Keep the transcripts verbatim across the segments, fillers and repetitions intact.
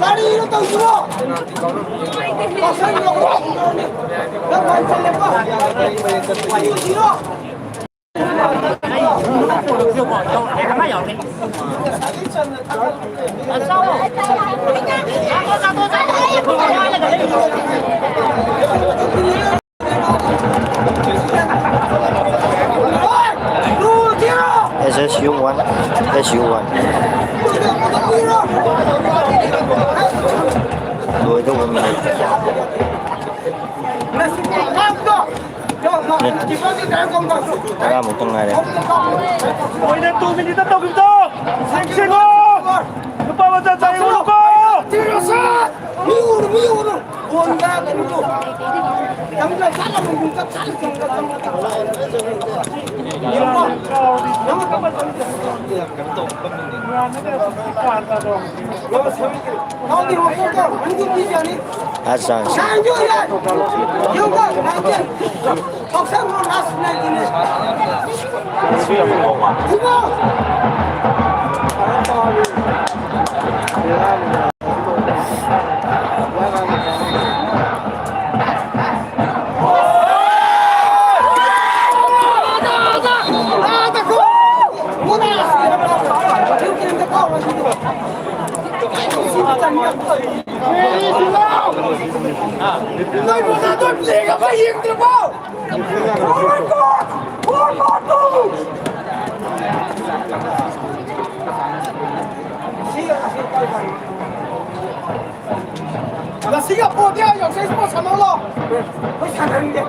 ꯀꯔꯤꯅꯣ ꯇꯧꯔꯤꯁꯤꯕꯣ? ꯄꯥꯁꯜ ꯌꯧꯔꯣ꯫ ꯅꯪ ꯋꯥꯏ ꯆꯜꯂꯦꯀꯣ꯫ ꯄꯥꯏꯌꯨꯁꯤꯔꯣ? S S U one, S U one. ꯂꯣꯏꯗꯧꯕ ꯃꯤꯅꯤꯠ ꯇꯔꯥꯃꯨꯛꯇ ꯉꯥꯏꯔꯦ꯫ ꯃꯣꯏꯅ ꯇꯨ ꯃꯤꯅꯤꯠꯇ ꯇꯧꯈꯤꯕꯗꯣ ꯁꯦꯡꯉꯣ! ꯅꯨꯄꯥ ꯃꯆꯥ ꯆꯥꯏꯌꯦ, ꯎꯔꯨꯀꯣ! ꯃꯤ ꯎꯔꯨ, ꯃꯤ ꯎꯔꯨ! Last chance. ꯉꯁꯤꯒꯤ ꯄꯣꯠꯇꯤ ꯑꯩ ꯌꯥꯎꯁꯪ ꯏꯁꯄꯣꯔꯠ ꯁꯥꯟꯅꯍꯜꯂꯣ꯫ ꯑꯩꯈꯣꯏ ꯁꯥꯟꯅꯔꯤꯅꯦ꯫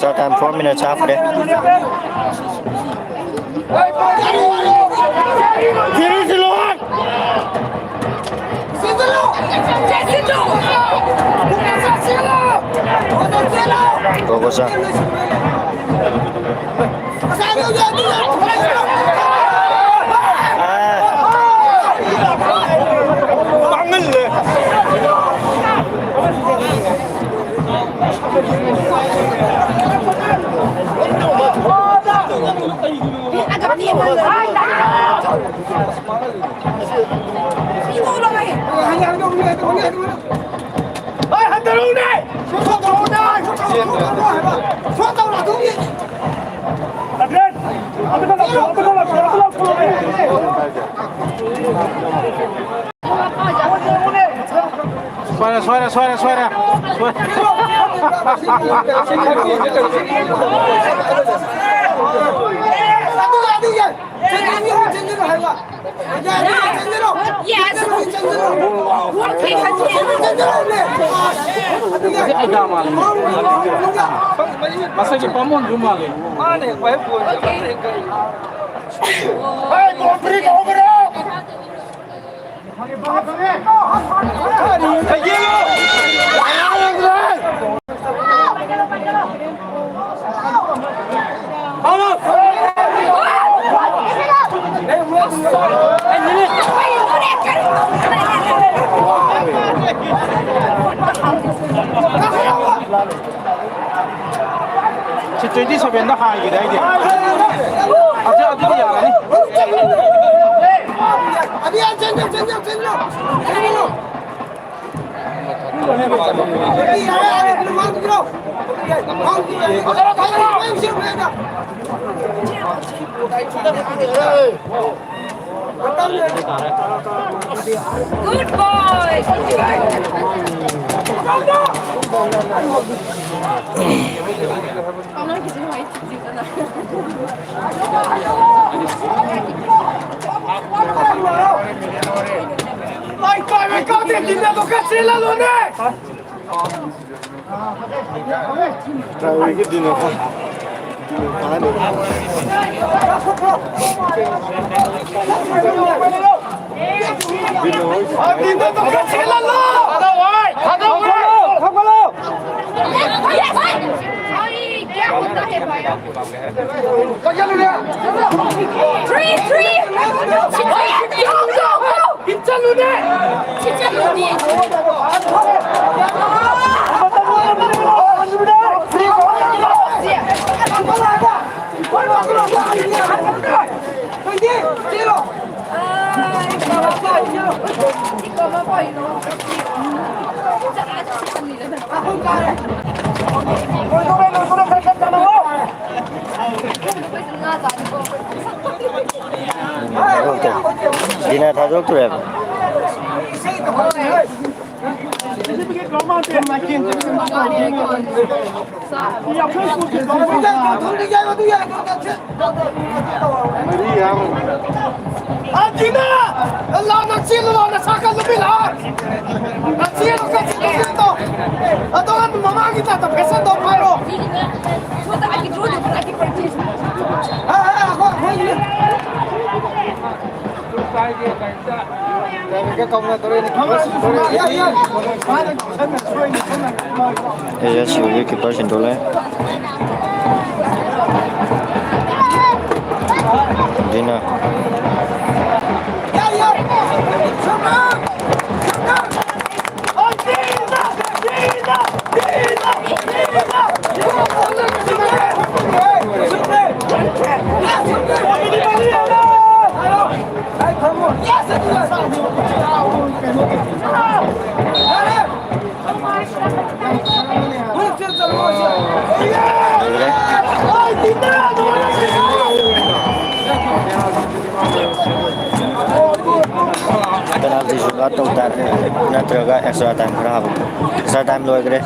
Short time, four minutes half day. Go, go, sir. ꯁꯣꯏꯔꯦ, ꯁꯣꯏꯔꯦ, ꯁꯣꯏꯔꯦ, ꯁꯣꯏꯔꯦ꯫ ꯃꯁꯥꯒꯤ ꯄꯥꯝꯕꯣꯝꯁꯨ ꯃꯥꯜꯂꯦ꯫ ꯃꯥꯅꯦ, ꯈ꯭ꯋꯥꯏ ꯐꯣꯟꯁꯦ꯫ ꯁꯤ ꯇ꯭ꯋꯦꯟꯇꯤ ꯁꯚꯦꯟꯗ ꯍꯥꯏꯈꯤꯗꯥꯏꯅꯦ? ꯑꯗꯨ, ꯑꯗꯨꯗꯤ ꯌꯥꯔꯅꯤ꯫ Good boy. Three, three. Go, go, go. ꯊꯥꯗꯣꯛꯇ꯭ꯔꯦ꯫ ꯗꯤꯅ ꯊꯥꯗꯣꯛꯇ꯭ꯔꯦꯕ꯫ ꯑꯗꯨꯅ ꯂꯥꯎꯅ ꯆꯦꯜꯂꯨ, ꯂꯥꯎꯅ ꯁꯥꯀꯜ ꯅꯨꯄꯤ ꯂꯥꯛꯑꯣ꯫ ꯆꯦꯜꯂꯨ, ꯆꯦꯜꯂꯨ, ꯆꯦꯜꯂꯨ꯫ ꯑꯗꯨꯒ ꯃꯃꯥꯡꯒꯤ ꯇꯥꯏꯞꯇ ꯐꯦꯁꯟ ꯇꯧ ꯍꯥꯏꯔꯣ꯫ ꯑ, ꯑ, ꯑ, ꯑꯩꯈꯣꯏ, ꯑꯩꯈꯣꯏ꯫ ꯑꯦ ꯑꯦꯁ ꯌꯨꯒꯤ ꯀꯤꯄꯔ ꯁꯤꯟꯗꯣꯛꯂꯦ꯫ ꯗꯤꯅ꯫ ꯄꯦꯅꯥꯜꯇꯤ ꯁꯨꯠ ꯑꯥꯎꯠ ꯇꯧ ꯇꯥꯔꯦ, ꯅꯠꯇ꯭ꯔꯒ ꯑꯦꯛꯁꯇ꯭ꯔꯥ ꯇꯥꯏꯝ ꯈꯔ ꯍꯥꯞꯄꯛꯄ꯫ ꯑꯦꯛꯁꯇ꯭ꯔꯥ ꯇꯥꯏꯝ ꯂꯣꯏꯈ꯭ꯔꯦ꯫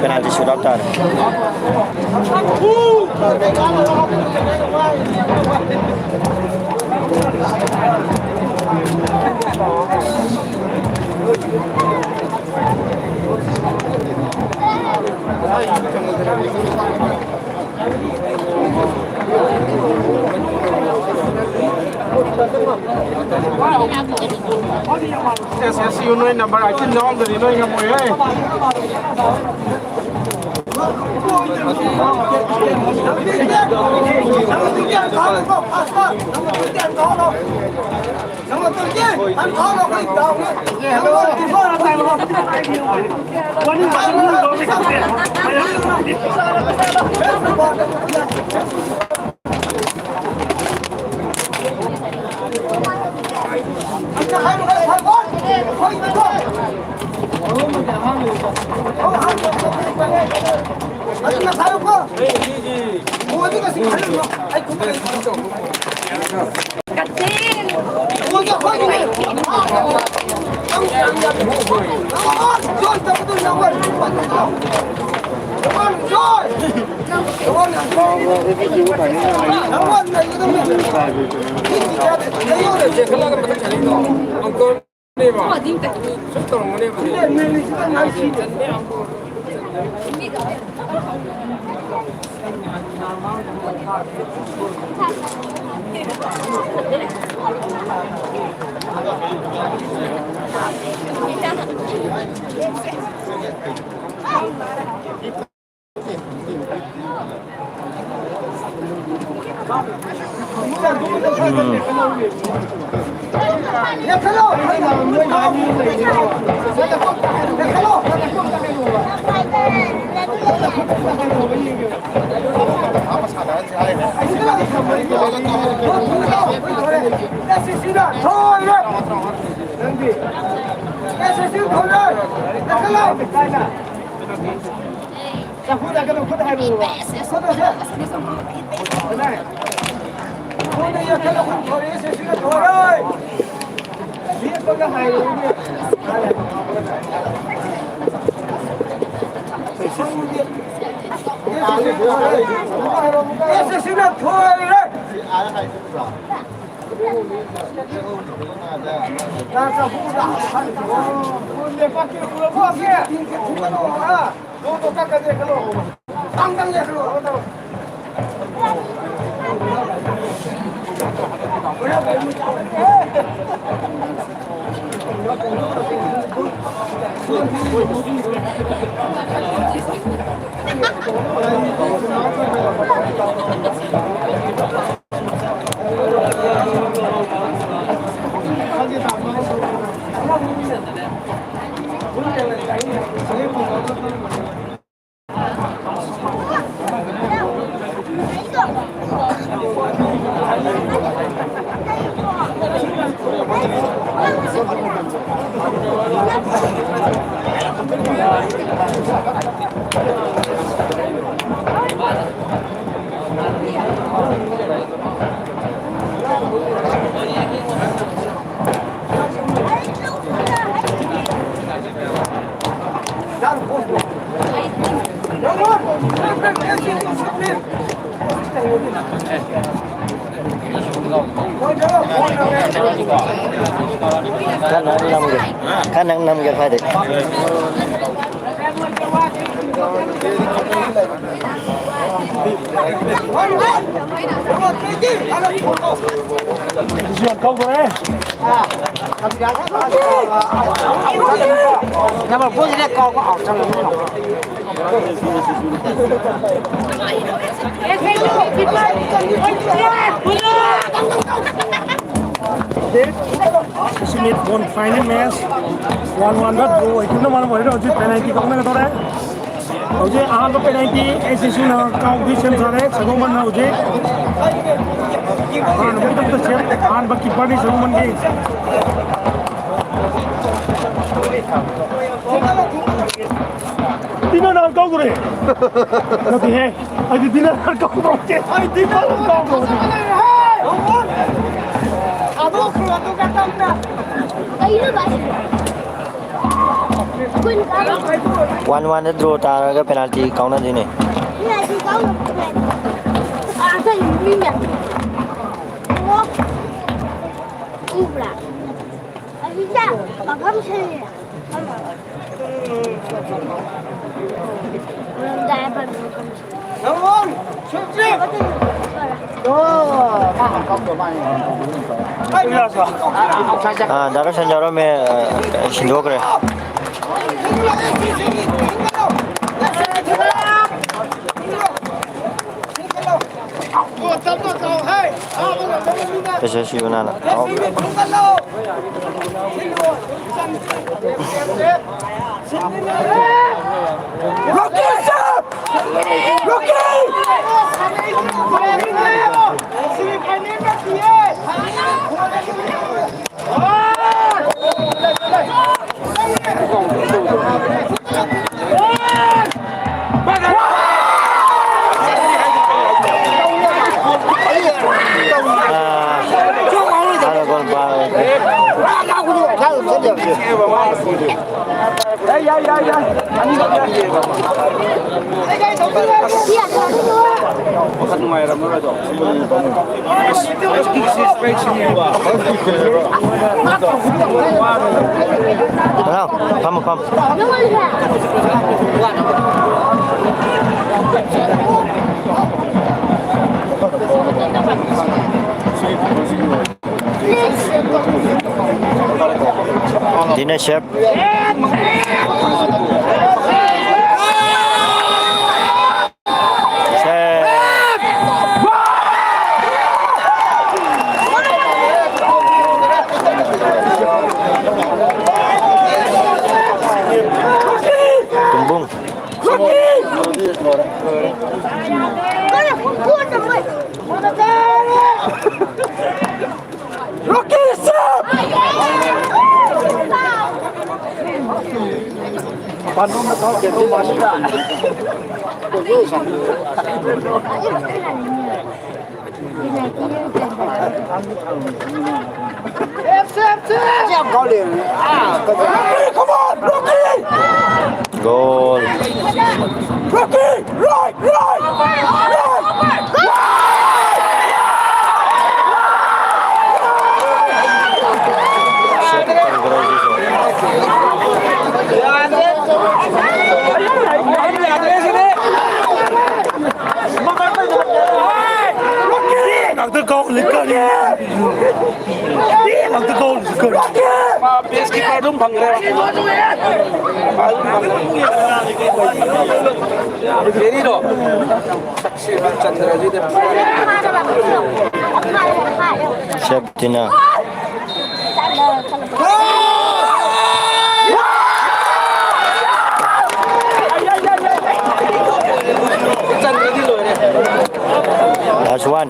ꯄꯦꯅꯥꯜꯇꯤ ꯁꯨꯠ ꯑꯥꯎꯠ ꯇꯥꯔꯦ꯫ ꯑꯦꯁ ꯑꯦꯁ ꯌꯨ ꯅꯣꯏ ꯅꯝꯕꯔ ꯑꯩꯠꯇꯤꯟ ꯌꯥꯎꯔꯝꯗ꯭ꯔꯗꯤ ꯅꯣꯏ ꯉꯝꯃꯣꯏꯍꯦ꯫ ꯈꯔ ꯅꯪ ꯅꯝꯒꯦ, ꯈꯔ ꯅꯪ ꯅꯝꯒꯦ ꯈꯔꯗꯤ꯫ Number four sila kau ko out sa mo. Sisimiit won final match one one ꯗ draw ꯑꯣꯏꯈꯤꯕꯅ ꯃꯔꯝ ꯑꯣꯏꯔꯒ ꯍꯧꯖꯤꯛ penalty ꯀꯥꯎꯅꯒꯗꯧꯔꯦ꯫ ꯍꯧꯖꯤꯛ ꯑꯍꯥꯟꯕ penalty ꯑꯦꯁ ꯑꯦꯁ ꯌꯨꯅ ꯀꯥꯎꯕꯗꯤ ꯁꯦꯝ ꯁꯥꯔꯦ꯫ ꯁꯒꯣꯜꯕꯟꯅ ꯍꯧꯖꯤꯛ ꯑꯍꯥꯟꯕꯒꯤꯗꯃꯛꯇ ꯁꯦꯝ, ꯑꯍꯥꯟꯕ keeper ꯗꯤ ꯁꯒꯣꯜꯕꯟꯒꯤ꯫ ꯇꯤꯅ ꯅꯍꯥꯟ ꯀꯥꯎꯗꯣꯔꯦ꯫ ꯅꯠꯇꯦꯍꯦ꯫ ꯑꯩꯗꯤ ꯗꯤꯅꯔ ꯀꯧꯗꯧꯁꯦ꯫ ꯑꯩ ꯗꯤꯅꯔ ꯀꯧꯗꯧꯁꯦ꯫ ꯋꯥꯟ ꯋꯥꯟꯗ draw ꯇꯥꯔꯒ penalty ꯀꯥꯎꯅꯗꯣꯏꯅꯦ꯫ ꯎꯕ꯭ꯔꯥ? ꯑꯁꯤꯗ ꯃꯐꯝ ꯁꯦꯝꯃꯦ꯫ ꯑꯥ, ꯗꯥ ꯔꯣꯁꯟ ꯌꯥꯎꯔꯝꯃꯦ, ꯑꯥ, ꯁꯤꯟꯗꯣꯛꯈ꯭ꯔꯦ꯫ ꯑꯦꯁ ꯑꯦꯁ ꯁꯤ ꯃꯅꯥꯅ꯫ ꯋꯥꯈꯜ ꯅꯨꯡꯉꯥꯏꯔꯝꯃꯔꯣꯏꯗꯣ꯫ ꯐꯝꯃꯣ, ꯐꯝꯃꯣ꯫ ꯗꯤꯅꯦꯁ ꯁꯦꯞ꯫ ꯁꯦꯞ꯫ ꯇꯨꯝꯕꯨꯡ꯫ Goal. ꯉꯥꯛꯇ ꯀꯥꯎ ꯂꯩ ꯀꯔꯤ? ꯃꯥ ꯕꯦꯁ ꯀꯤꯄꯔ ꯑꯗꯨꯝ ꯐꯪꯈ꯭ꯔꯦ꯫ ꯃꯥ ꯑꯗꯨꯝ ꯐꯪꯈ꯭ꯔꯦ꯫ ꯀꯦꯔꯤꯗꯣ꯫ ꯁꯛꯁꯤ ꯆꯟꯗ꯭ꯔꯁꯤꯗ꯫ ꯁꯦꯞꯇꯤꯅ꯫ ꯆꯟꯗ꯭ꯔꯗꯤ ꯂꯣꯏꯔꯦ꯫ Last one.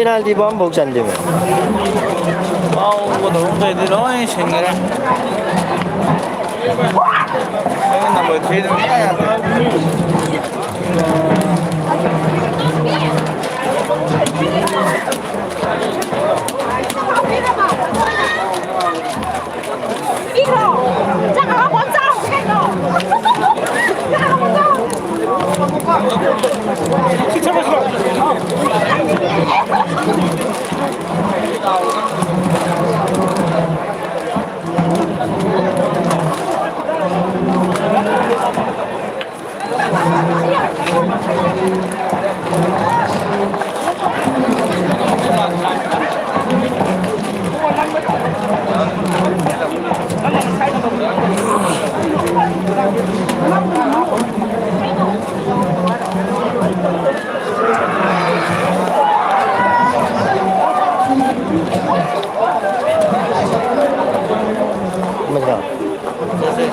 ꯄꯦꯅꯥꯜꯇꯤ ꯐꯥꯎ ꯑꯃꯐꯥꯎ ꯆꯟꯗꯦꯕ꯫ ꯀꯥꯎꯒꯗꯧꯕ ꯃꯈꯩꯗꯤ ꯂꯣꯏ ꯁꯤꯟꯈ꯭ꯔꯦ꯫ ꯑꯩꯅ ꯅꯝꯕꯔ ꯊ꯭ꯔꯤꯗ ꯃꯌꯥ ꯌꯥꯗ꯭ꯔꯦ꯫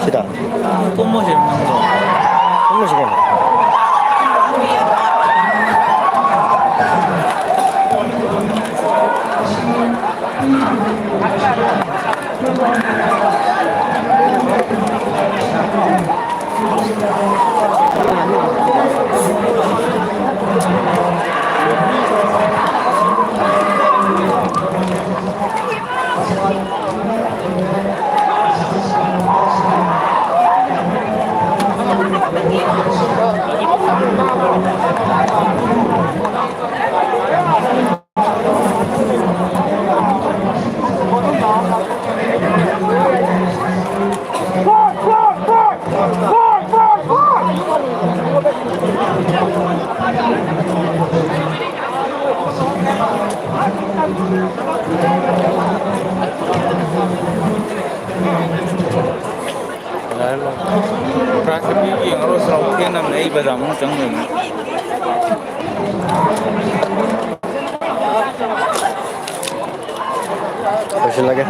ꯁꯤꯗ꯫ ꯀꯨꯝꯃꯣ ꯁꯤꯗ ꯅꯪꯗꯣ꯫ ꯀꯨꯝꯃꯣ ꯁꯤꯗ꯫ ꯄ꯭ꯔꯥꯏꯖ ꯌꯦꯡꯉꯔꯣꯏꯁꯤꯔꯣ? ꯊꯦꯡꯅꯕꯅꯦ, ꯑꯩ ꯕꯖꯥꯔ ꯃꯅꯨꯡ ꯆꯪꯗꯣꯏꯅꯦ꯫ ꯂꯣꯏꯁꯤꯜꯂꯒꯦ꯫